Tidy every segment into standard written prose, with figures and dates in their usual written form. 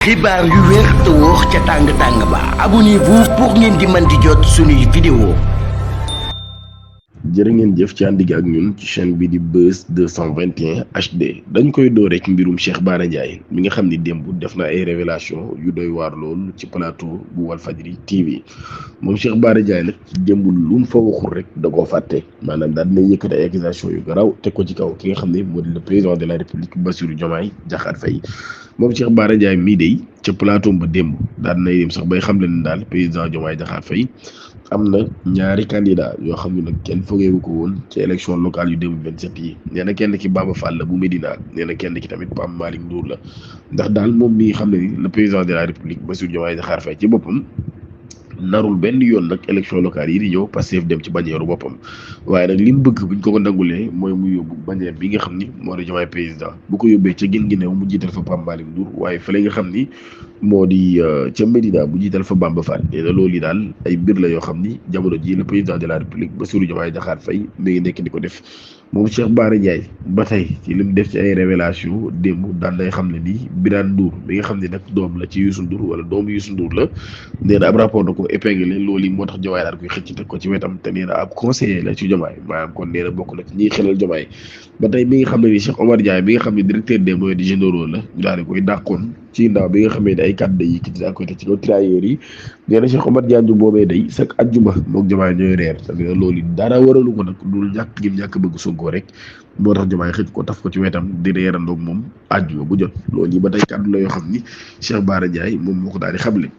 xibaar yu wér te wóor ca tàng-tàng ba abonnez-vous pour ngeen di mën di jot suñuy vidéo. jërë ngeen jëf ci ànd gi ak ñun ci chaîne bi di Buzz 221 HD dañ koy door rek mbirum Cheikh Bara Ndiaye mi nga xam ni démb def na ay révélation yu doy waar lool ci plateau bu Walfadjri TV moom Cheikh Bara Ndiaye nag démb lu mu fa waxul rek da koo fàtte maanaam daal dina yëkkati ay accusation yu garaaw teg ko ci kaw ki nga xam ne moo di le président de la République Bassirou Diomaye Diakhar Faye moom Cheikh Bara Ndiaye mii day ca plateau ba démb daal dinay dem sax bay xam leen daal président Diomaye Diakhar Faye am na ñaari candidat yoo xam ne nag kenn fogeewu ko woon ci élection locale yu 2027 yi nee na kenn ki Bamba Fall la bu Médina nee na kenn ki tamit Pape Malick Ndour la ndax daal moom mi xam ne ni le président de la République Bassirou Diomaye Diakhar Faye ci boppam narul benn yoon nag élection locale yi di ñëw Pastef dem ci bannière boppam waaye nag li mu bëgg buñ ko nangulee mooy mu yóbbu bannière bi nga xam ni moo di Diomaye président bu ko yóbbee ca gin gi neew mu jiital fa Pape Malick Ndour waaye fële nga xam ni moo di ca Médina bu jiital fa Bamba Fall nee na loolu yi daal ay mbir la yoo xam ni jamono ji le président de la République Bassirou Diomaye Diakhar Faye mi ngi nekk di ko def moom Cheikh Bara Ndiaye ba tey ci li mu def ci ay révélation démb daan day xam ne ni Birane Ndour mi nga xam ne nag doom la ci Youssou Ndour wala doomu Youssou Ndour la nee na ab rapport da ko épinglé loolu yi moo tax Diomaye daal koy xëcc teg ko ci wetam te nee na ab conseiller la ci Diomaye maanaam kon nee na bokk na ci ñiy xelal Diomaye ba tey mi nga xam ne ni Cheikh Omar Diagne mi nga xam ne directeur des moyens généraux la ñu daal di koy dàqoon ci ndaw bi nga xamee ne ay kàddu day yëkkati daa koy teg ci kaw tirailleurs yi nee na Cheikh Omar Diagne boobee day chaque ajjuma mook Diomaye ñooy reer te nee na loolu dara waralu ko nag dul ñàkk gi ñàkk bëgg Sonko rek moo tax Diomaye xëj ko taf ko ci wetam di reerandoog moom ajjuma bu jot loolu yi ba tey kàddu la yoo xam ni Cheikh Bara Ndiaye moom moo ko daal di xamle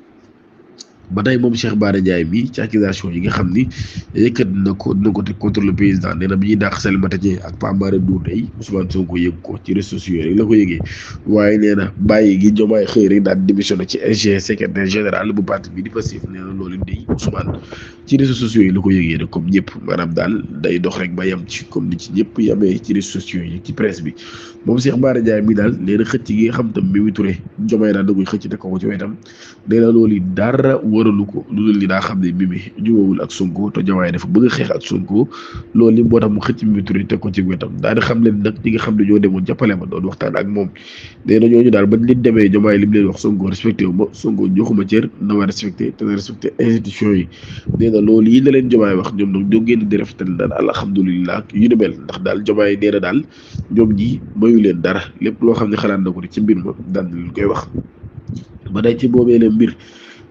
ba tey moom Cheikh Bara Ndiaye mi ci accusation yi nga xam ni yëkkat dina ko teg contre le président nee na bi ñuy dàq Salimata Dieng ak Pape Malick Ndour day Ousmane Sonko yëg ko ci réseaux sociaux yi rek la ko yëgee waaye nee na bàyyi gi Diomaye xëy rek daal démissionné ci SG secrétaire général bu parti bi di Pastef nee na loolu day Ousmane ci réseaux sociaux yi la ko yëgee rek comme ñëpp maanaam daal day dox rek ba yem ci comme ni ci ñëpp yamee ci réseaux sociaux yi ci presse bi moom Cheikh Bara Ndiaye mi daal nee na xëcc gi nga xam tam Mimi Touré Diomaye daal da koy xëcc teg ko ci wetam nee na loolu dara waralu ko lu dul ni daa xam ne Mimi jubawul ak Sonko te Diomaye dafa bëgg a xeex ak Sonko loolu li moo tax mu xëcc Mimi Touré teg ko ci wetam daal di xam leen nag ñi nga xam ne ñoo demoon jàppale ma doon waxtaan ak moom nee na ñooñu daal ba nit demee Diomaye li mu leen wax Sonko respecté wu ma Sonko joxuma cër na ma respecté te na respecté institution yi nee na loolu yi la leen Diomaye wax ñoom nag ñoo génn di rafetal daal alhamdulilah yu ni mel ndax daal Diomaye nee na daal ñoom ñi mayu leen dara lépp loo xam ne xalaat na ko ci mbir ma daan na leen koy wax ba day ci boobee la mbir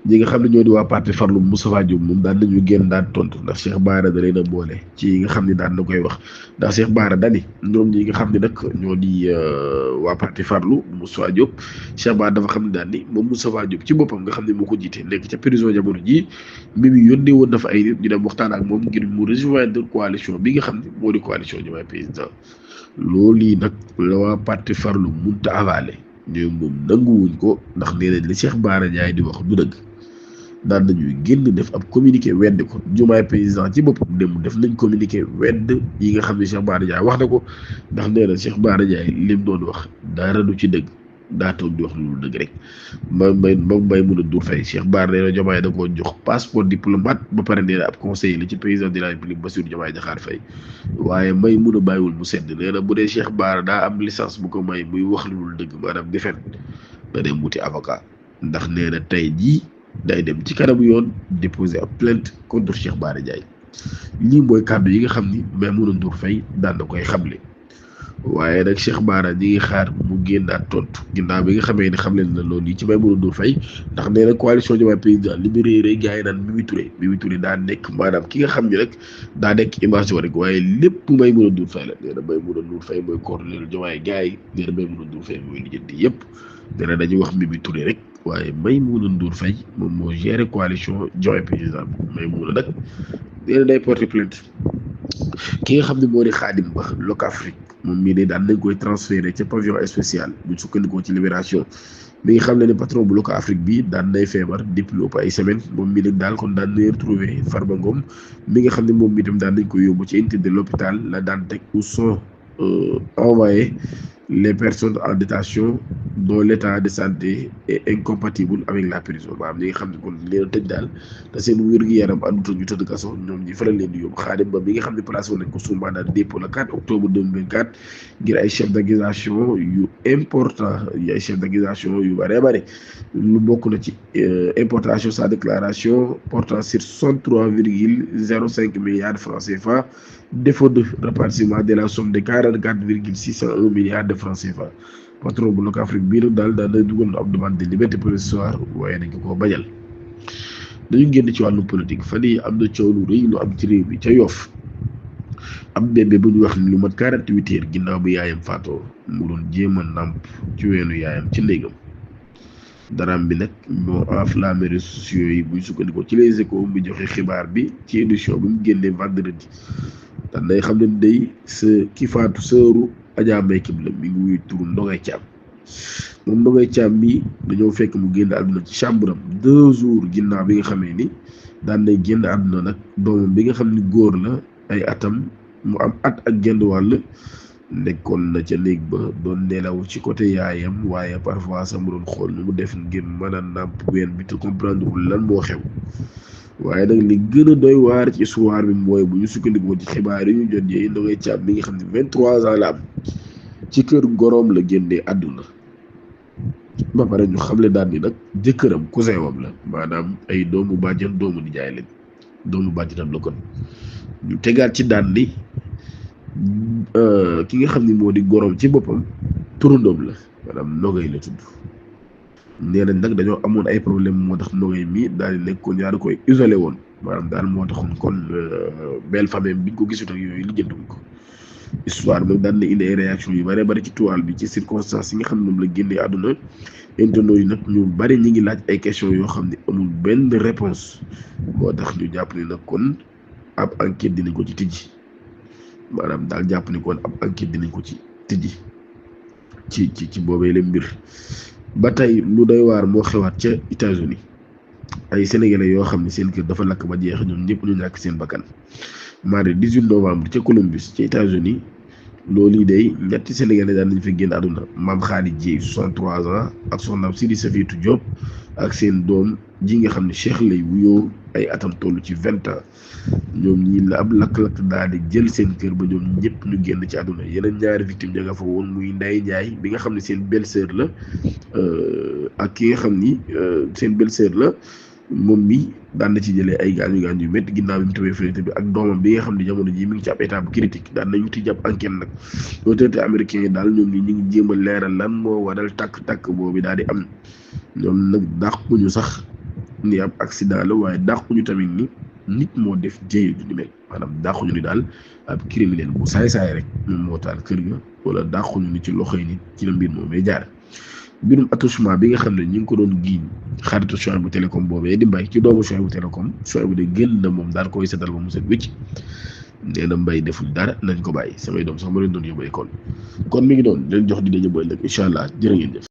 ñi nga xam ne ñoo di waa parti farlu Moustapha Diop moom daan nañu génn daan tontu ndax Cheikh Bara da leen a boole ci yi nga xam ne daan na koy wax ndax Cheikh Bara dani ñoom ñi nga xam ne nag ñoo di waa parti farlu Moustapha Diop Cheikh Bara dafa xam ne daan ni moom Moustapha Diop ci boppam nga xam ne moo ko jiite nekk ca prison jamono ji Mimi yónnee woon dafa ay nit ñu dem waxtaan ak moom ngir mu rejoindre coalition bi nga xam ne moo di coalition Diomaye président loolu yi nag la waa parti farlu munta avalé ñoom moom nanguwuñ ko ndax nee nañ li Cheikh Bara Ndiaye di wax du dëgg daan nañuy génn def ab communiqué wedd ko Diomaye président ci boppam dem def nañ communiqué wedd yi nga xam ne Cheikh Bara Ndiaye wax na ko ndax nee na Cheikh Bara Ndiaye lim doon wax dara du ci dëgg daa toog di wax lu dëgg rek moom may mun a dur fay Cheikh Bara nee na Diomaye da koo jox passeport diplomate ba pare nee na ab conseiller la ci président de la République Bassirou Diomaye Diakhar Faye waaye may mun a bàyyiwul mu sedd nee na bu dee Cheikh Bara daa am licence bu ko may muy wax lu dëgg maanaam defen da dem wuti avocat ndax nee na tey jii day dem ci kanamu yoon déposer ab plainte contre Cheikh Bara Ndiaye lii mooy kàddu yi nga xam ni may mun a dur fay daan na koy xamle waaye nag Cheikh Bara ñi ngi xaar mu génnaat tontu ginnaaw bi nga xamee ne xam leen na loolu yi ci may mën a dóor fay ndax nee na coalition Diomaye président li mu réeré gars yi naan Mimi Touré daa nekk maanaam ki nga xam ni rek daa nekk image rek waaye lépp may mën a dóor fay la nee na may mën a dóor fay mooy coordonner Diomaye gars yi nee na may mën a dóor fay mooy lijjanti yëpp nee na dañuy wax Mimi Touré rek waaye may mën a dóor fay moom moo géré coalition Diomaye président may mën a nag nee na day porter plainte ki nga xam ne moo di Khadim Ba Locafrique moom mii de daan nañ koy transféré ca pavillon spécial bu sukkandikoo ci Libération mi ngi xam ne patron bu Locafrique bi daan nay feebar depuis lu ëpp ay semaine moom mii nag daal kon daan nay retrouvé Farba Ngom mi nga xam ne moom itam daan nañ koy yóbbu ci unité de l'hôpital la daan teg où sont envoyés les personnes en détention dont l'état de santé est incompatible avec la prison maanaam ñi nga xam ne kon leen tëj daal te seen wér-gu-yaram àndutoon ñu tëdd kaso ñoom ñi faral leen di yóbbu Khadim Ba bi nga xam ne placé woon nañ ko sous mandat de dépôt le 4 octobre 2024 ngir ay chef d'accusation yu important ay chef d'accusation yu bëree bëri lu bokk na ci importation sa déclaration portant sur 63,05 milliards de francs CFA, défaut de répartissement de la somme de 44,601 milliards de francs CFA. Patron bu Locafrique bii nag daal day dugal ab demande de liberté provisoire waaye dañ ko bañal. Dañu génn ci wàllu politique fan yii am na coow lu rëy lu am ci réew mi ca Yoff am bébé bu ñu wax ni lu mat 48 heures ginnaaw bi yaayam faatoo mu doon jéem a nàmp ci weenu yaayam ci néegam. Daraam bi nag moo enflammé réseaux sociaux yi buy sukkandikoo ci Les Échos mu joxe xibaar bi ci édition bi mu génnee vendredi ndax day xam ne day ki faatu sëru Adja Mbaye Kib la mi ngi wuy turu Ndogay Thiam moom Ndogay Thiam mi dañoo fekk mu génn àdduna ci chambre am 2 jours ginnaaw bi nga xamee ni daan day génn àdduna nag doomam bi nga xam ni góor la ay atam mu am at ak genn wàll nekkoon na ca néeg ba doon nelaw ci côté yaayam waaye parfois sax mu doon xool nu mu def ngir mën a nàmp ween bi te comprendre wul lan moo xew waaye nag li gën a doy waar ci histoire bi mooy bu ñu sukkandikoo ci xibaar yi ñu jot yi Ndogay Thiam mi nga xam ne 23 ans la am ci kër goroom la génnee àdduna ba pare ñu xamle daal ni nag jëkkëram cousin wam la maanaam ay doomu bàjjan doomu nijaay leen doomu bàjjanam la kon ñu tegaat ci daan ni ki nga xam ni moo di goroom ci boppam turandoom la maanaam Ndogay la tudd nee nañ nag dañoo amoon ay problème moo tax Ndogay mi daal di nekk ko ñaari koy isolé woon maanaam daal moo taxoon kon belle famille biñ ko gisut ak yooyu li jënduñ ko histoire bi daan na indi ay réaction yu bari bari ci toile bi ci circonstances yi nga xam ne moom la génnee àdduna internautes yi nag ñu bari ñi ngi laaj ay questions yoo xam ne amul benn réponse moo tax ñu jàpp ni nag kon ab enquête dinañ ko ci tijji maanaam daal jàpp ni kon ab enquête dinañ ko ci tijji ci boobee la mbir ba tey lu doy waar moo xewaat ca États-Unis ay sénégalais yoo xam ne seen kër dafa lakk ba jeex ñoom ñëpp ñu ñàkk seen bakkan mardi 18 novembre ca Columbus ca États-Unis loolu yi day ñetti sénégalais daan nañ fi génn àdduna Mame Khady Dieye 63 ans ak soxnaam Sidi Safiatou Diop ak seen doom ji nga xam ne Cheikh lay wuyoo ay atam toll ci 20 ans ñoom ñii la ab lakk-lakk daal di jël seen kër ba ñoom ñëpp ñu génn ci àdduna yeneen ñaari victime ña nga fa woon muy Ndeye Ndiaye bi nga xam ne seen belle-sœur la ak ki nga xam ni seen belle-sœur la moom mi daan na ci jëlee ay gaañu yu métti ginnaaw bi mu tawee fenêtre bi ak doomam bi nga xam ne jamono ji mi ngi ci ab état bu critique daan nañu ti jàpp enquête nag autorité américain yi daal ñoom ñi ñu ngi jéem a leeral lan moo waral takk-takk boobu daal di am ñoom nag dàquñu sax ni ab accident la waaye dàquñu tamit ni nit moo def jéye ju ni mel maanaam dàquñu ni daal ab criminel bu saay-saay rek moom moo taal kër ga wala dàquñu ni ci loxoy nit ci la mbir moom may jaar mbirum attouchement bi nga xam ne ñu ngi ko doon giiñ xaritu Souhaïbou Télécom boobee di Mbaye ci doomu Souhaïbou Télécom Souhaïbou de génn na moom daal koy setal ba mu set wécc nee na Mbaye deful dara nañ ko bàyyi samay doom sax ma leen doon yóbbu école kon mi ngi doon leen jox di daje ba ëllëg incha allah jërë ngeen jëf